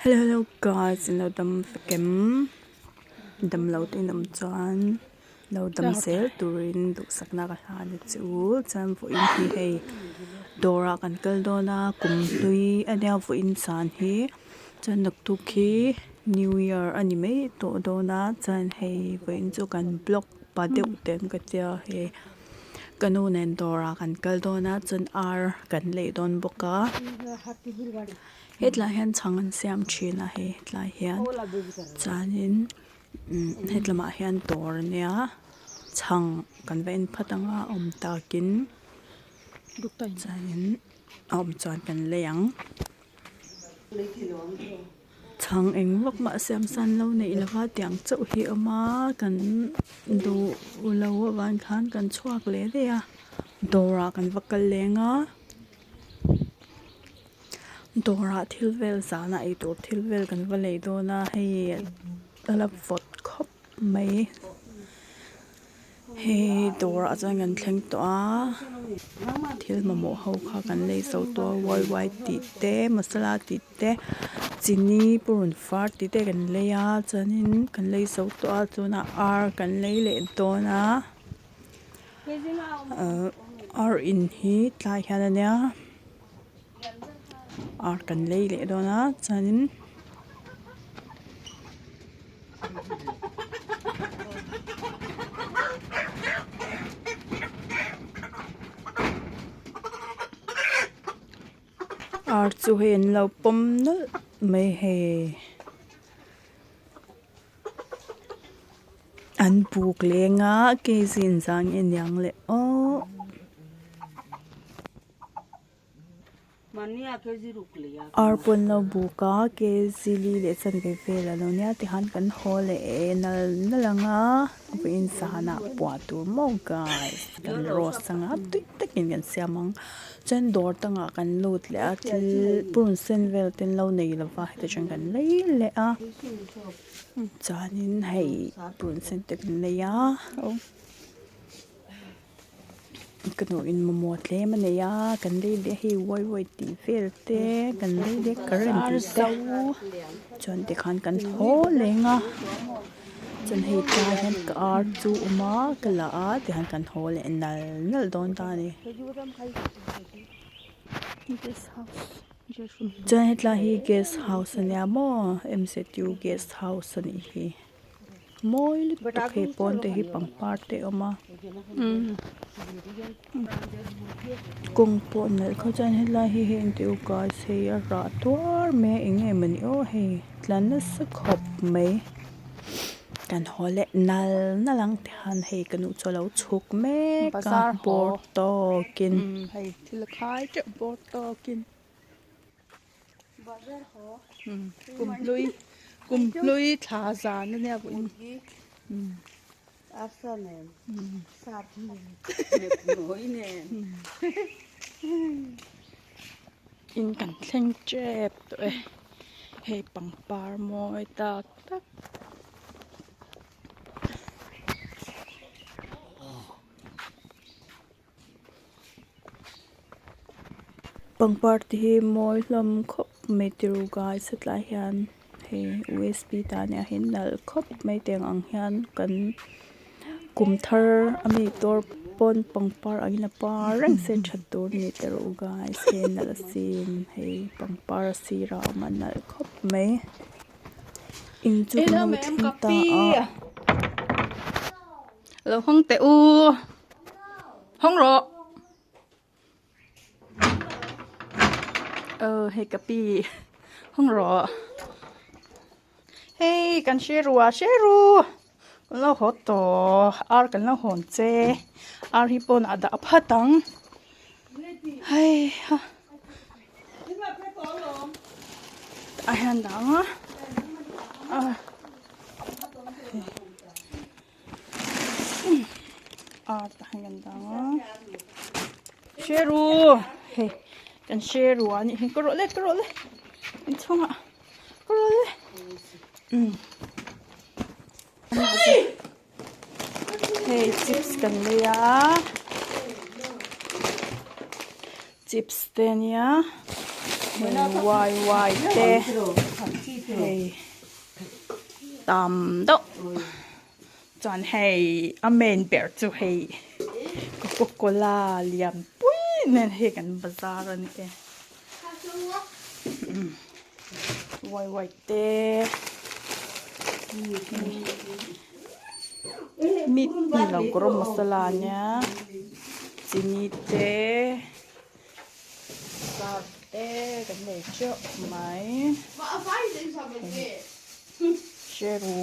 Hello hello guys in lo dam vek em dam lo te in awm chuan lo dam zel turin duhsakna ka hlan a che u chuan vawiin hi hei dawrah kan kal dawn a kum hlui a nia vawiin zan hi chuan naktuk hi new year a ni mai tawh dawn a chuan hei vawiin chu kan block pa deuh te an ka tia hei. Ka nu nen dawrah kan kal dawn a chuan ar kan lei dawn bawk a hetlai hian chhang an siam thin a hei hetlai hian chuanin umm hetlamah hian dawr a nia chhang kan va en phat ang a a awm takin chuanin a awm chuan kan lei ang. Chhang eng vak mah siam san lo neih lova tiang chauh hi a awm a kan duh lo avang khan kan chhuak leh daih a dawrah kan va kal leng a dawrah thil vel zana eitur thil vel kan va lei dawn a hei a la vawt khawp mai. Hei dawrah chuan kan thleng tawh a thil mamawh ho kha kan lei zo tawh a wai wai tih te masala tih te chini purun far tih te kan lei a chuanin kan lei zo tawh a tunah ar kan lei leh dawn a ahh ar in hi tlai hian a nia ar kan lei leh dawn a chuanin. Ar chu hei an lo pawm nawlh mai hei an buk leng a kg inzah nge niang le aww. Ar pawn lo buk a kg li leh chanve vel a lo nia tikhan kan haw leh e nal nal ang a vawiin sanah puah tur maw guys kan roast ang a tui takin kan siam ang chuan dawr dangah kan lut leh a thil purun sen vel te an lo nei lova heta chuan kan lei leh a chuanin hei purun sen te kan lei a. Ka nuin mamawh tlem a nei a kan lei leh hei uai uai tih vel te kan lei leh current tih te chuan tikhan kan haw leng a chuan hei tlai hian ka ar chu a awm a ka la a tikhan kan haw leh nal nal dawn ta a ni. Chuan hetlai hi guest house a nia maw M Z U guest house a nih hi. Mawi lutuk hei pawn te hi pangpar te a awm a kawng pawh nalh kha chuan helai hi hei engti u guys hei a rah tuar mai a eng nge mawni aw hei tlan nasa khawp mai kan haw leh nal nal ang ti khan hei ka nu chu a lo chhuk mek a bawr tawkin. Kumhlui kumhlui thla zan a nia vawiin in kan thleng tep tawh e hei pangpar mawi tak tak. Pangpar te hi mawi hlawm khawp mai tiro guys hetlai hian hei U S P ta nia hi nalh khawp mai tiang ang hian kan kum thar a mi tawr pawn pangpar angin a par reng se that tur a ni tiro guys hei nalh asin hei pangpar a sirah a awm a nalh khawp mai in chu kan lo thleng ta a. Lo hawng teh u. Hawng rawh. Ờ hei ka pi. Hawng rawh. Hei kan hre ru a hre ru. Kan lo haw tawh. Ar kan lo hawn che. Ar hi pawn a dah phat ang. Hei ha. A hian dah ang a. A tah hian kan dang a hreru hei kan hreru a nih hi ka rawh le ka rawh le inchhungah ka rawh le umm hei chips kan lei a chips te a nia hei wai wai te. Hei tam deuh chuan hei a main ber chu hei coca cola lian pui nen hei kan bazar a ni e wai wai te meat ni lo garam masala ania chini te. Scarf te kan nei teuh mai. Sheru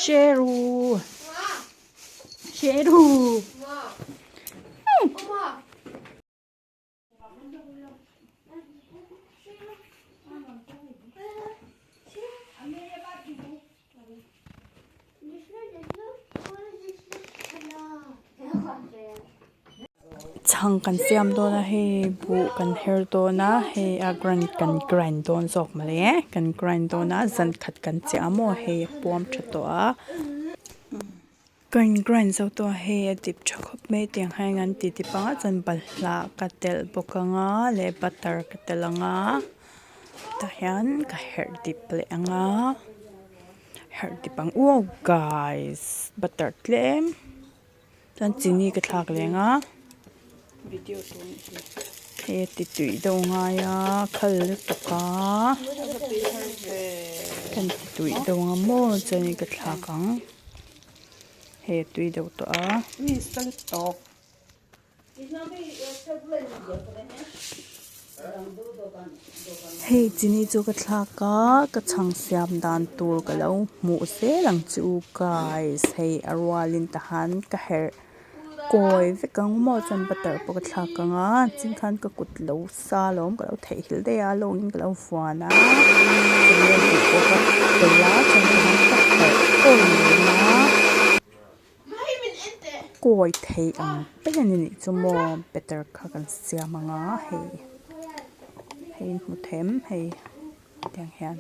Sheru Sheru Chhang kan siam dawn a hei buh kan her dawn a hei a grind kan grind dawn zawk mawle kan grind dawn a zan khat kan chiah a maw hei a puam tha tawh a kan grind zo tawh a hei a dip tha khawp mai tiang hian an ti dip ang a chuan balhla ka telh bawk ang a leh butter ka telh ang a tah hian ka herh dip leh ang a herh dip ang uau guys butter tlem. Chuan chini ka thlak leng a he ti tui deuh ngai a khal lutuk a kan ti tui deuh ang maw chuan ka thlak ang hei a tui deuh tawh a. Hei chini chu ka thlak a ka chhang siam dan tur ka lo hmuh zel ang chu guys hei a rualin tahan ka herh kawi vek ang maw chuan butter pawh ka thlak ang a chin khan ka kut lo sa alawm ka lo theihnghilh daih a lawngin ka lo vuan a chumi a duh pawh ka telh a chuan tahan ka herh kawi leh a. Kawi thei ang ber a ni nih chu maw batter kha kan siam ang a hei hei in hmu them hei tiang hian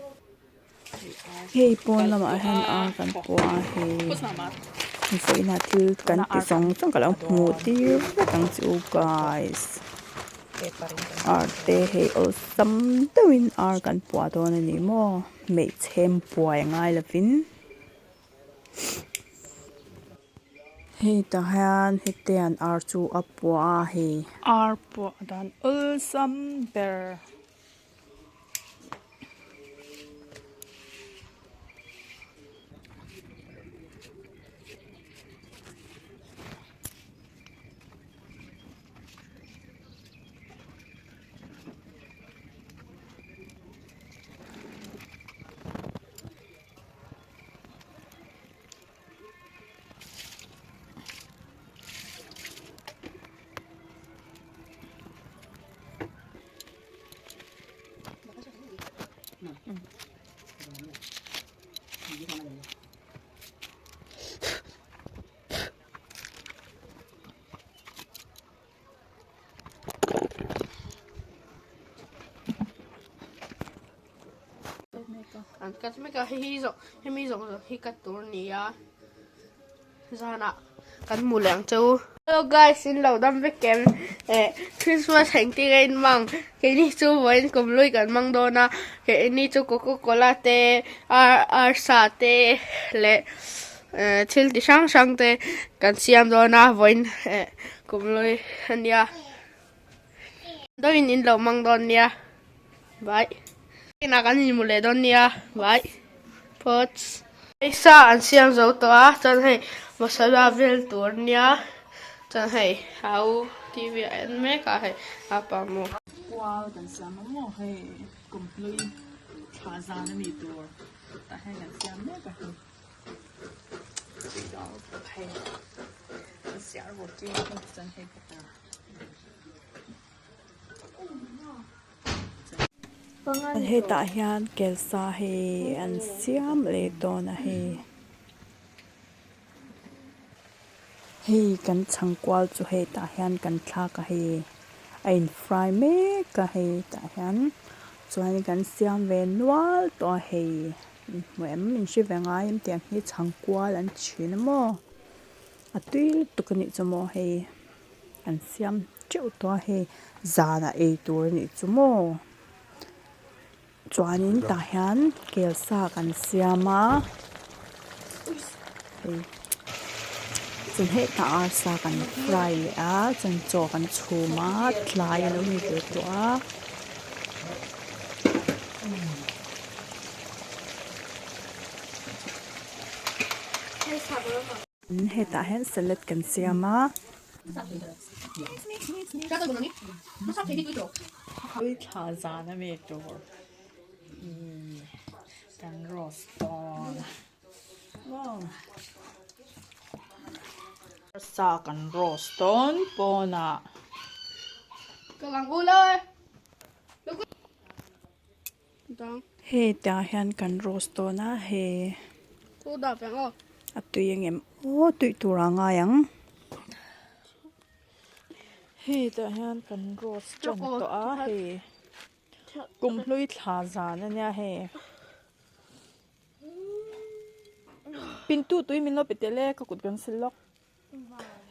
hei pawn lamah hian ar kan pawh a hei vawiinah thil kan ti zawng zawng ka lo hmuh tir vek ang che u guys ar te hei awlsam deuhin ar kan puah dawn a ni maw hmeichhe buai ngai lovin. Hei tah hian hetiang ar chu a puah a hei. Ar puah dan awlsam ber. An cut mek a hei hi zawng hemi zawng zawng hi cut tur a ni a zanah kan hmu leh ang che u. Hello guys in lo dam vek em eh Christmas heng tir a in mang keini chu vawiin kum lui kan mang dawn a keini chu coca cola te ar arsa te leh eh thil ti hrang hrang te kan siam dawn a vawiin eh kum lui a nia. Dawin in lo mang dawn nia vai inah kan inhmu leh dawn nia vai phawts. Hei sa an siam zo tawh a chuan hei masala vel tur nia chuan hei au T V a en mek a hei a pa maw. Kual kan siam a maw hei kumhlui thla zan ami tur tah hian kan siam mek a hei. Hei kan siam roti chuan hei butter. Hetah hian kelsa hi an siam leh dawn a hei. Hei kan chhang kual chu hetah hian kan thlak a hei a in fry mek a hei tah hian chuan kan siam ve nual tawh a hei hmu em min hre ve ngai em tiang hi chhang kual an thin a maw a tui lutuk a nih chu maw hei. An siam teuh tawh a hei zanah ei tur a nih chu maw. Chuanin tah hian kel sa kan siam a hei chuan hetah arsa kan fry leh a chuan chaw kan chhum a tlai a lo ni ve tawh a. Hetah hian salad kan siam a. Thla zan a mi tur kan roast dawn maw sa kan roast dawn pawnah. Hei tah hian kan roast dawn a hei a tui ang em aw tui tur a ngai ang. Hei tah hian kan roast tan tawh a hei kumhlui thla zan a nia hei pintu tui min lo pe tel e ka kut kan sil lawk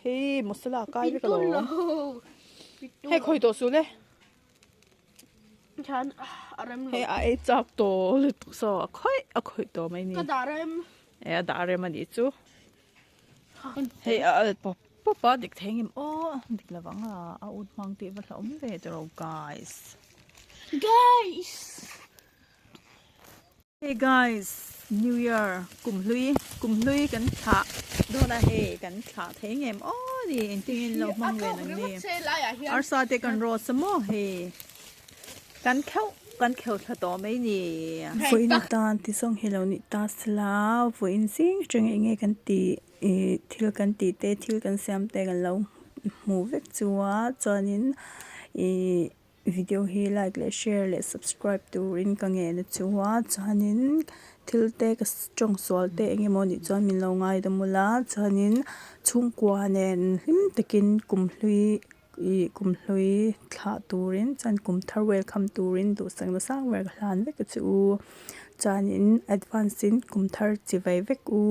hei masala a kai vek alawm hei khawi tawh suh le. Hei a ei chak tawh lutuk saw a khawih a khawih tawh mai ni. Ka dah rem. E a dah rem a nih chu. Hei a al pawp pawp a dik thei ngem aw dik lo vang a a ut hmang tih va hlauhawm ve tawh guys. Guys. Hey guys new year kum hlui kum hlui kan thlah dawn a hei kan thlah thei ngem aw ni engtin in lo hmang ve nang ni arsa te kan roast a maw hei kan kheuh kan kheuh thla tawh mai ni. Vawiin atan ti zawng hi lo nih ta sela vawiin zing atang eng nge kan tih ih thil kan tih te thil kan siam te kan lo hmuh vek chu a chuanin ih. Video hi like leh share leh subscribe turin ka ngen a chu a chuanin thil te ka tawng sual te eng emaw nih chuan min lo ngaidam ula chuanin chhungkua nen hlim takin kumhlui ih kumhlui thlah turin chuan kum thar welcome turin duhsakna sang ber ka hlan vek a che u chuanin advance in kum thar chi vai vek u.